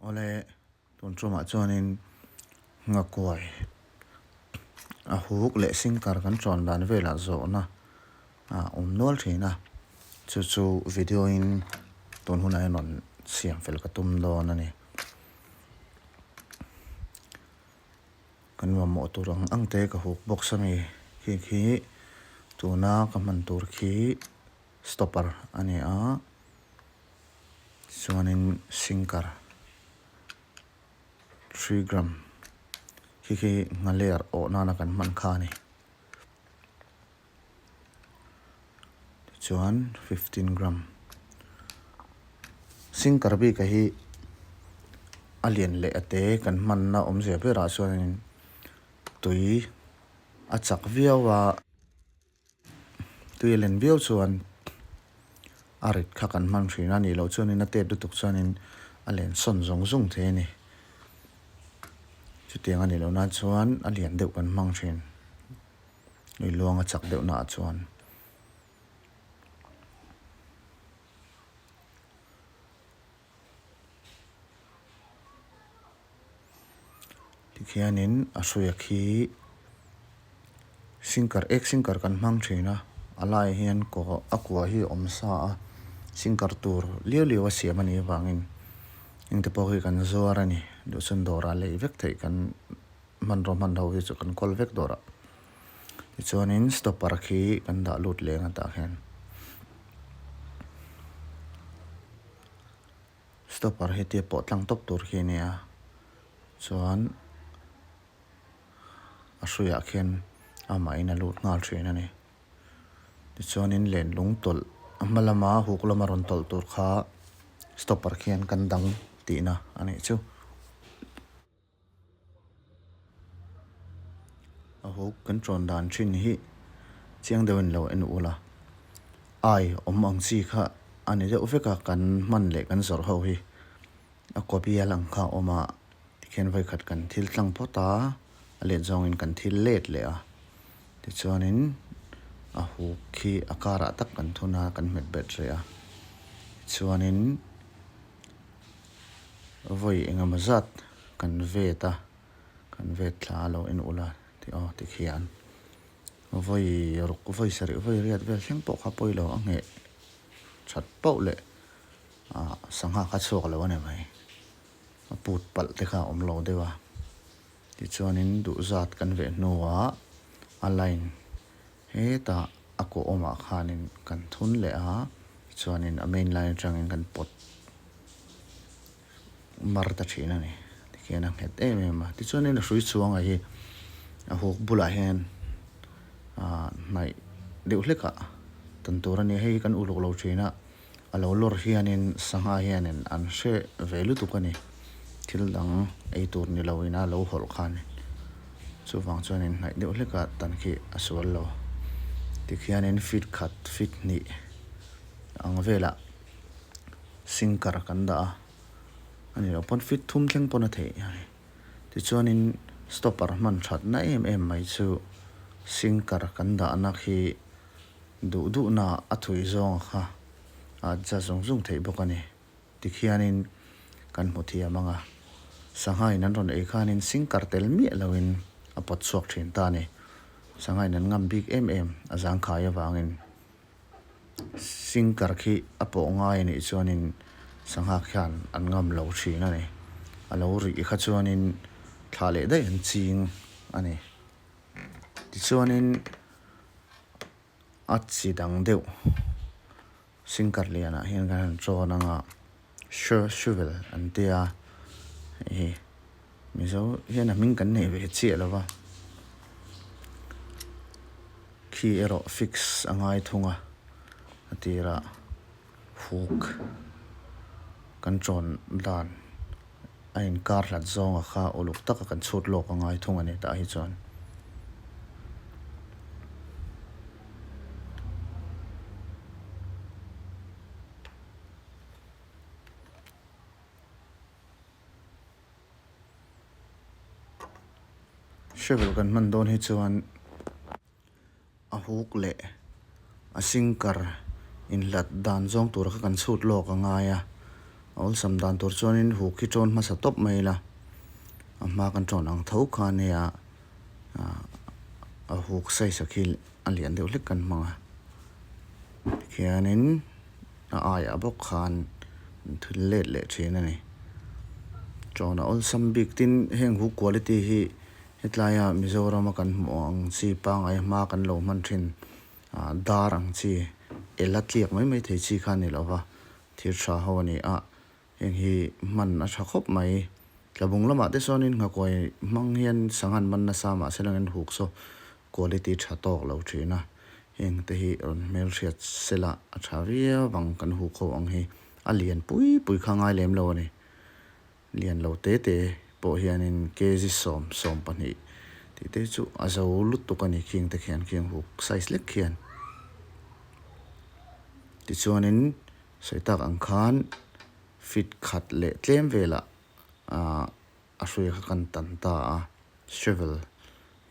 Awle, tun tumah chuanin nghakuai a huk leh sinker kan tawn dan velah zawhna a awm nual thin a, chu chu video in tun hunah hian rawn siam fel ka tum dawn a ni. Kan mamawh tur ang ang te ka huk box a mi khi khi tuna ka hman tur khi stopper a ni a. Chuanin sinker 3 gram khi khi nghaler awh nana kan hman kha a ni. Tichuan 15 gram sinker bik a hi a lian leh a te kan hmanna awmzia berah chuanin tui a chak viau a. Tui a len viau chuan a rit kha kan hman thin a nih loh chuanin a tet lutuk chuanin a len sawn zawng zawng thei a ni. Chutiang a nih loh nan chuan a lian deuh kan hmang thin lui luang a chak deuh naah chuan. Tikhianin a hruia khi sinker ek sinker kan hmang thin a a laiah hian kaw a kua hi a awm sa a sinker tur liau liau a siam a nih avangin engte pawh hi kan zuar a ni duh chuan dawrah lei vek theih kan hmanraw hman ho hi chu kan kawl vek dawrah tichuanin stopper khi kan dah lut leng a tah hian. Stopper hi tia pawh tlang tawp tur khi a nia chuan a hruiah khian amahin a lut nghal thin a ni tichuanin len lung tawlh a hma lama huk lama rawn tawlh tur kha stopper khian kan dang tihna a nih chu. A huk kan tawn dan thin hi chiang deuhin lo en ula ai awm ang chi kha a ni deuh vek a kan hman leh kan zawrh ho hi a kaw bial ang kha a awm a tikhian vawikhat kan thil tlang phawt a a let zawngin kan thil let leh a tichuanin a huk khi a karah tak kan thun a kan hmet bet reh a tichuanin. Vawi engemaw zat kan vet a, kan vet thla a lo en ula tih aw tikhian vawi ruk vawi sarih vawi riat vel thleng pawh kha pawi lo a ngheh that pauh leh ah sangha kha chhuak lo a ni mai a put palh te kha a awm lo deuh a tichuanin duh zat kan veh hnuah a line hetah a kawh awmah khanin kan thun leh a tichuanin a main line atangin kan pawt mar ta thin a ni tikhian a nghet em em a tichuanin a hrui chhuanga hi a huk bulah hian ah hnaih deuh hlekah tan tur a ni hei hi kan uluk lo thin a a lo lawr hianin sangha hianin an hre ve lutuk a ni thil dang ei tur ni lo ina lo hawlh khan chuvang chuanin hnaih deuh hlek a tan khi a sual lo tikhianin feet khat feet hnih ang velah sinker kan dah a a ni loh pawn feet thum thleng pawn a theih a ni tichuanin stopper hman that na em em mai chu sinker kan dahna khi. Duh duhna a thui zawng kha a adjust zung zung theih bawk a ni. Tikhianin kan hmu thiam ang a, sanghain an rawn ei khanin sinker tel miah loin a pawt chhuak thin ta a ni. Sanghain an ngam bik em em a zangkhai avangin sinker khi a pawh ngai a nih chuanin sangha khian an ngam lo thin a ni. A lo rih kha chuanin thla leh daih an ching a ni. Tichuanin. A chi dang deuh sinker lianah hian kan han chawn ang a shovel an tia hei hi mizo hian a hming kan neih ve chiah lo va khi erawh fix a ngai thung a a tirah huk kan chawn dan a inkar hlat zawnga kha uluk taka kan chhut lawk a ngai thung a ni tah hi chuan. Shovel kan hman dawn hi chuan. A huk leh a sinker inhlat dan zawng tur kha kan chhut lawk a ngai a. A awlsam dan tur chuanin huk hi ṭawn hmasa tawp mai ila, a hma kan ṭawn ang tho kha ania a huk size a khi a lian deuh hlek kan hmang a tikhianin a aiah bawk khan an thil let leh thin a ni. Ṭawn a awlsam bik tin heng huk quality hi hetlaia Mizoram a kan hmuh ang chi pangngai hma kan lo hman thin dar ang chi ela tliak mai mai thei chi kha a ni lo va thil tha ho a ni a heng hi hman a tha khawp mai. Tlabung lamah te chuanin nghakuai hmang hian sangha an man nasa mahse langin huk saw quality tha tawk lo thin a heng te hi rawn hmelhriat sela a tha viau vang kan huk ho ang hi a lian pui pui kha ngai lem lo a ni. Lian lo te te pawh hianin kg 10, 12 tih te chu a zo lutuk a ni khing te khian khing huk size lek khian. Tichuanin sawi tak ang khan feet khat leh tlem velah ahh a hrui kha kan tan ta a shovel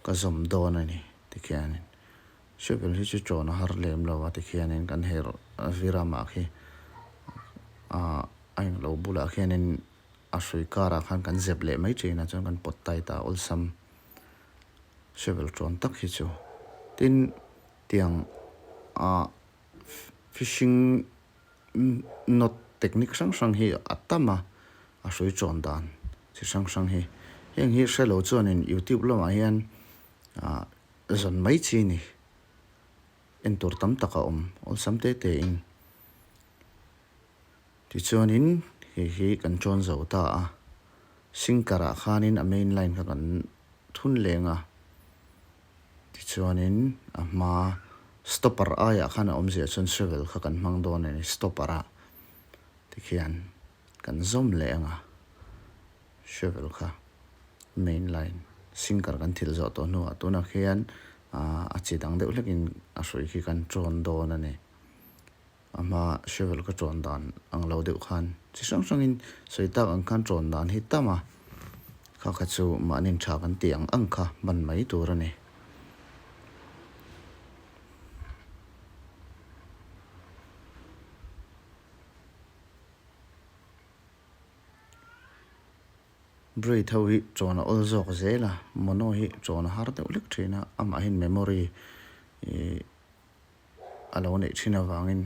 ka zawm dawn a ni tikhianin shovel hi chu chawn a har lem lo a tikhianin kan herh viramah khi ahh a englo bulah khianin a hrui karah khan kan zep leh mai thin a chuan kan pawt tight a awlsam shovel tawn tak hi chu tin tiang ah fishing knot technique hrang hrang hi a tam a a hrui tawn dan chi hrang hrang hi heng hi hre lo chuanin youtube lamah hian ah zawn mai chi a ni en tur tam tak a awm awlsam te te in. Tichuanin hei hi kan ṭawn zo ta a, sinker ah khanin a main line kha kan thun leng a, tichuanin a hma stopper aiah khan a awmzia chuan shovel kha kan hmang dawn a ni stopper ah tikhian kan zawm leh ang a, shovel kha main line sinker kan thil zawh tawh hnuah tunah khian a chi dang deuh hlekin a hrui khi kan ṭawn dawn a ni. A hma shovel ka ṭawn dan ang lo deuh khan chi hrang hrangin sawi tak ang khan ṭawn dan hi tam a, kha kha chu mahni tha kan tih ang ang kha hman mai tur a ni. Braid ho hi ṭawn a awl zawk zel a, mono hi ṭawn a har deuh hlek ṭhin a, amahin memory ih. a lo neih thin avangin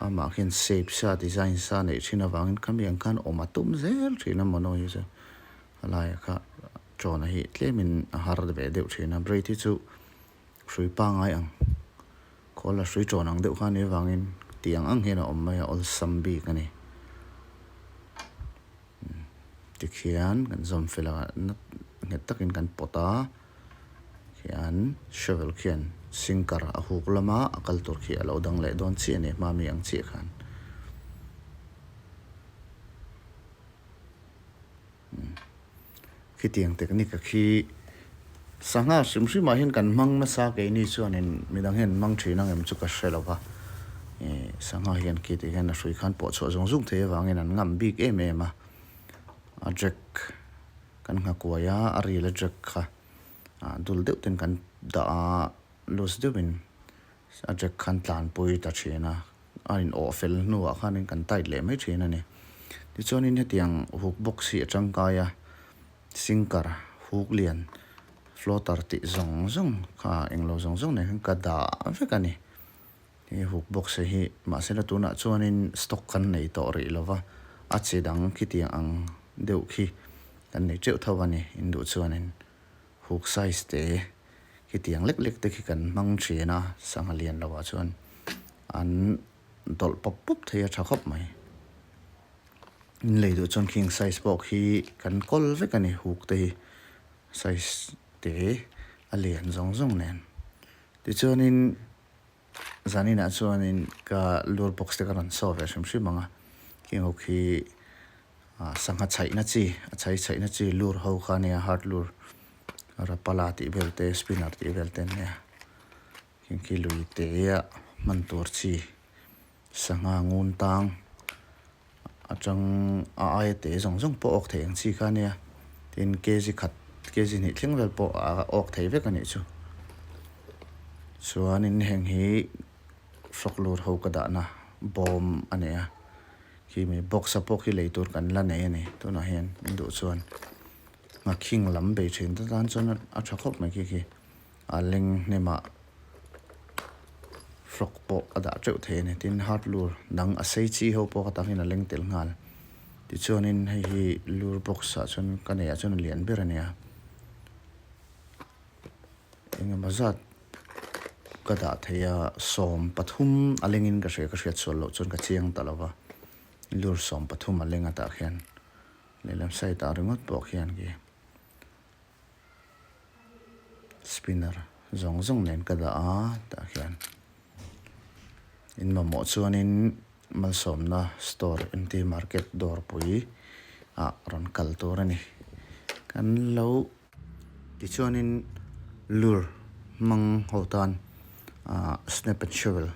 amah khian shape sa design sa neih thin avangin khami ang khan awm a tum zel thin a mono hi chu a laiah kha tawna hi tlemin a har ve deuh thin a braid hi chu hrui pangngai ang khawl a hrui tawn ang deuh kha a nih avangin tih ang ang hian a awm mai a awlsam bik a ni tikhian kan zawm fel a nghet takin kan pawt a. Khian shovel khian sinker a huk lama a kal tur khi a lo dang leh dawn chiah a ni hma mi ang chiah khan. Khitiang technique a khi sangha hrim hrim ah hian kan hmang nasa keini chuanin midang hian an hmang thin ang em chu ka hre lo va ih sangha hian khi tih hian a hrui khan pawh chhuah zung zung thei avangin an ngam bik em em a a jack Kan nghakuai a, a ril a jack kha ah dul deuh ten kan dah a, loose deuhin a jack khan tlanpui ta thin a, a in awh fel hnuah khanin kan tight leh mai thin a ni. Tichuanin hetiang hook box hi a tangkai a, sinker hook lian floater tih zawng zawng kha englo zawng zawng nen khan ka dah vek a ni. He hook box hi mahsela tunah chuanin stock kan nei tawh rih lova, a chi dang khitiang ang deuh khi kan nei teuh tho a ni induh chuanin hook size te khitiang lek lek te khi kan hmang thin a sangha lian lo ah chuan an dawlh pawp pawp thei a tha khawp mai in lei duh chuan khing size pawh khi kan kawl vek a ni hook te hi size te a lian zawng zawng nen tichuanin. Zaninah chuanin ka lure box te ka rawn saw ve hrim hrim ang a, khing ho khi sangha chhaihna chi a chhai chhaihna chi lure ho kha a nia hard lure rapala tih vel te spinner tih vel te an nia khing khi lui te ah hman tur chi sangha ngun tang atang a aia te zawng zawng pawh awk thei ang chi kha a nia tin kg khat kg hnih thleng vel pawh a awk thei vek a nih chu chuanin heng hi hrawk lut ho ka dahna. bawm a nei a khi mi box a pawh khi lei tur kan la nei a ni tunah hian min duh chuan nghakhing lam bei thin te tan chuan a tha khawp mai khi khi a leng hnem ah frog pawh a dah teuh thei a ni tin hard lure dang a sei chi ho pawh ka tah hian a leng tel nghal tichuanin hei hi lure box ah chuan ka neih ah chuan a lian ber a ni a engemaw zat ka dah thei a 13 a lengin ka hria ka hriat sual loh chuan ka chiang ta lo va lure 13 a leng a tah khian lehlam side ah ringawt pawh khian khi. Spinner zawng zawng nen ka dah a tah hian in mamawh chuanin malsawmna store MT market dawrpui ah rawn kal tur a ni kan lo tichuanin lure hmang ho tan ah snap and shovel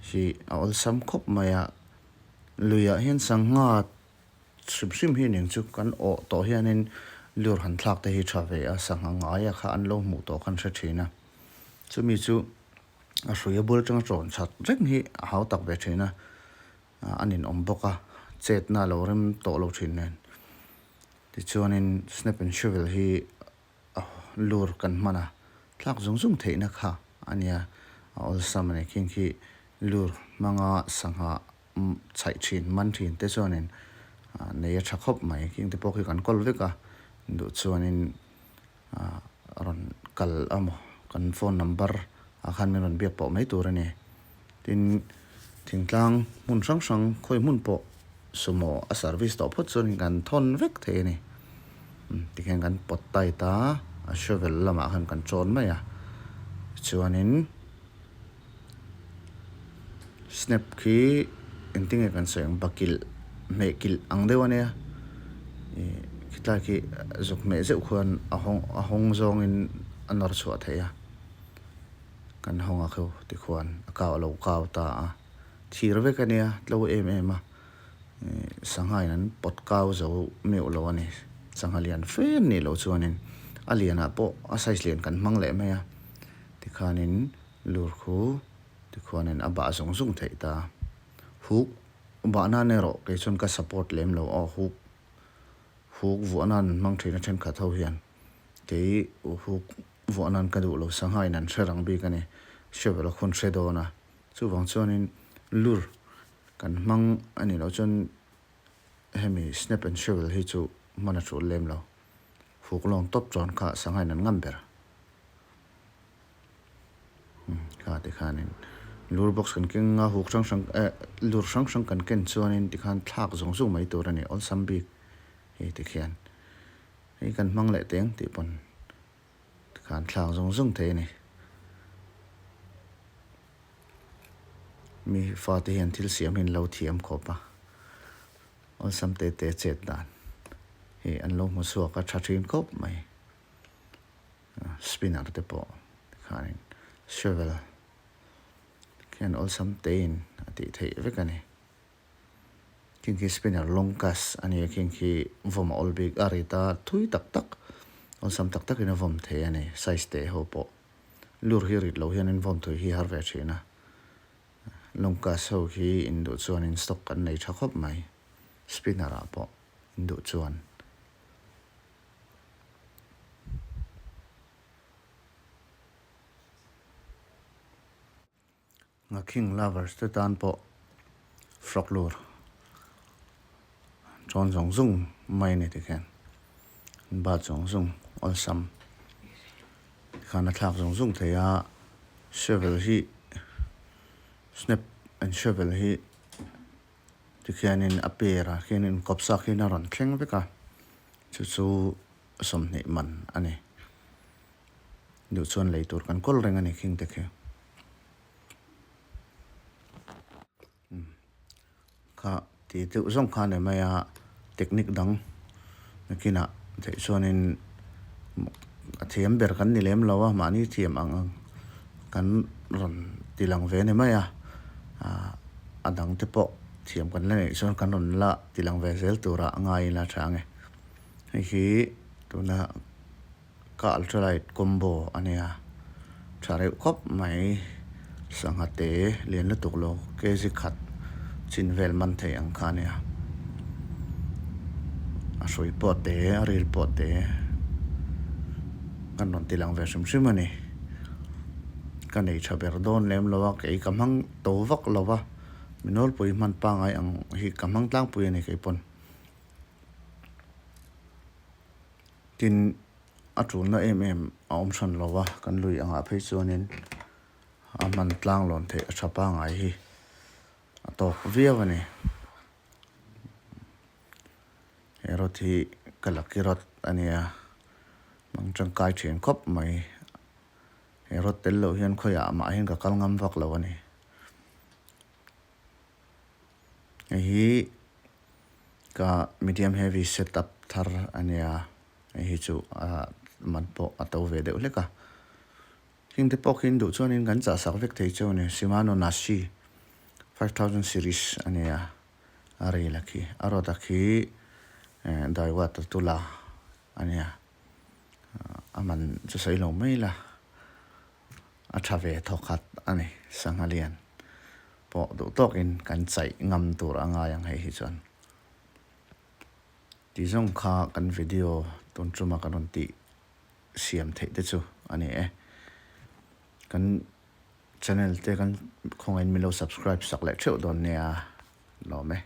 hi a awlsam khawp mai a luiah hian sangha Hrim hrim hi ning chu kan awh tawh hianin lur han thlak te hi tha ve a, sangha ngaia kha an lo hmuh tawh khan hre thin a. Chumi chu a hrui a bul atanga tawn that reng hi a hau tak ve thin a, a ninawm bawk a, chetna a lo rem tawh lo thin nen. Tichuanin snap and shovel hi lur kan hman a, thlak zung zung theihna kha a nia, a awlsam a ni. Khing khi lur hmanga sangha chhaih thin, man thin te chuanin nei a tha khawp mai. Khing te pawh khi kan kawl vek a, duh chuanin rawn kal amaw kan phone number ah khan min rawn biak pawh mai tur a ni. Tin, thingtlang hmun hrang hrang khawi hmun pawh sumo a service tawh phawt chuan kan thawn vek thei a ni. Tikhian kan pawt tight a, a shovel lamah khan kan chawn mai a, chuanin. Snap khi engtin nge kan sawi ang bakilh hmeh kilh ang deuh a nia ih khitlai khi zuk hmeh zeuh khuan a hawng a hawng zawngin a nawr chhuah theih a kan hawng a kheu tikhuan a kau a lo kau ta a thir vek a nia tlo em em a ih sangha in an pawt kau zo meuh lo a ni sangha lian fe an nih loh chuanin a lianah pawh a size lian kan hmang leh mai a. Tikhanin lur khu tikhuanin a bah zung zung theih ta. Huk bah nan erawh kei chuan ka support lem lo aw huk huk vuah nan an hmang thin a thenkhat ho hian kei huk vuah nan ka duh lo sangha in an hre rang bik a ni shovel a khawn hre dawn a chuvang chuanin lur kan hmang a nih loh chuan hemi snap and shovel hi chu hman a tul lem lo huk lawng tawp chuan kha sangha in an ngam ber. Kha tikhanin lur box kan keng a huk hrang hrang eh lur hrang hrang kan ken chuanin tikhan thlak zawng zawng mai tur a ni awlsam bik hei tikhian hei kan hmang leh teng tih pawn tikhan thlak zawng zawng thei a ni mi fate hian thil siam hi an lo thiam khawp a awlsam te te chet dan hi an lo hmu chhuak a tha thin khawp mai. Spinner te pawh tikhanin shovel khian awlsam tein a tih theih vek a ni. Khing khi spinner long cast a ni a, khing khi vawm a awl bik a rit a thui tak tak awlsam tak takin a vawm thei a ni size te ho pawh. Lur hi rit lo hianin vawm thui hi har ve thin a, long cast ho khi induh chuanin stock kan nei tha khawp mai spinner ah pawh induh chuan. Ngakhing lovers te tan pawh frock lur tawn zawng zawng mai a ni tikhian bat zawng zawng awlsam tikhan a thlak zawng zawng thei a shovel hi snap and shovel hi tikhianin a per ah khianin kawpsak hian a rawn thleng vek a. Chu chu 20 man a ni. Duh chuan lei tur kan kawl reng a ni khing te khi. Kha ti deuh zawng kha a ni mai a, technique dang nakinah theih chuanin a thiam ber kan ni lem lo a, mahni thiam ang ang kan rawn ti lang ve a ni mai a, a dang te pawh thiam kan la neih chuan kan rawn la ti lang ve zel tura a ngai ila tha ang e. Hei hi tuna ka ultralight combo a nia tha reuh khawp mai. Sangha te lian lutuk lo kg khat chin vel man thei ang kha a nia. A hrui pawh te a ril pawh te kan rawn ti lang ve hrim hrim a ni. Ka nei tha ber dawn lem lo a kei ka hmang to vak lo va mi nawlpui hman pangngai ang hi ka hmang tlangpui a ni keipawn. Tin a tulna em em a awm hran lo va kan lui angah phei chuanin a hman tlang lawn theih a tha pangngai hi a tawk viau a ni. He rod hi ka lucky rod a nia hmang tangkai thin khawp mai. He rod tel loh hian khawiah mah hian ka kal ngam vak lo a ni. Hei hi ka medium heavy setup thar a nia hei hi chu ah man pawh a to ve deuh hlek a heng te pawh khi in duh chuanin kan chah sak vek thei cheu a ni Shimano Nashi 5000 series a nia a rel a khi a rod a khi eh Daiwa Tatula a nia a man chu sawi lo mai la. A tha ve thawkhat a ni. Sangha lian pawh duh tawkin kan chaih ngam tur a ngai ang hei hi chuan. Ti zawng kha kan video tun tuma kan rawn tih siam theih te chu a ni e. Kan channel te kan khawngaihin min lo subscribe sak leh theuh dawn nia lawm e.